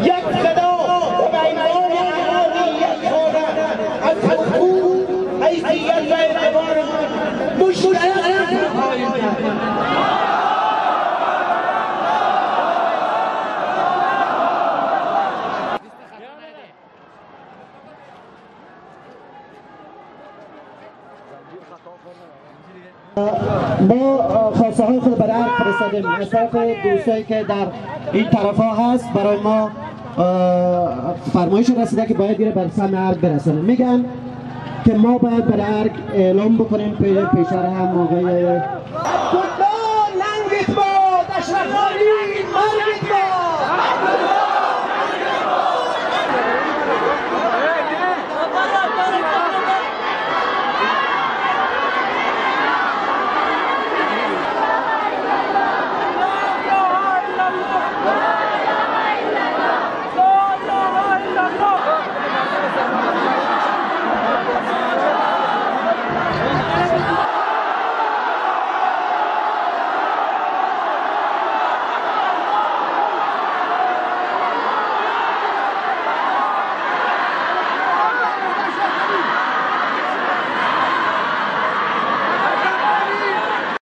یک صدا و به عنوان اهالی یک خانه از حقوق، حیثیت و اعتبار مشترک خواهیم کرد. ما خواسته های خود برای ارگ فرستادیم. از طرف دوستایی که در این طرف ها هست برای ما فرمایش رسیده که باید دیره بر سم ارگ برسانیم. میگن که ما باید برای ارگ اعلام بکنیم. پیشتر هم آقای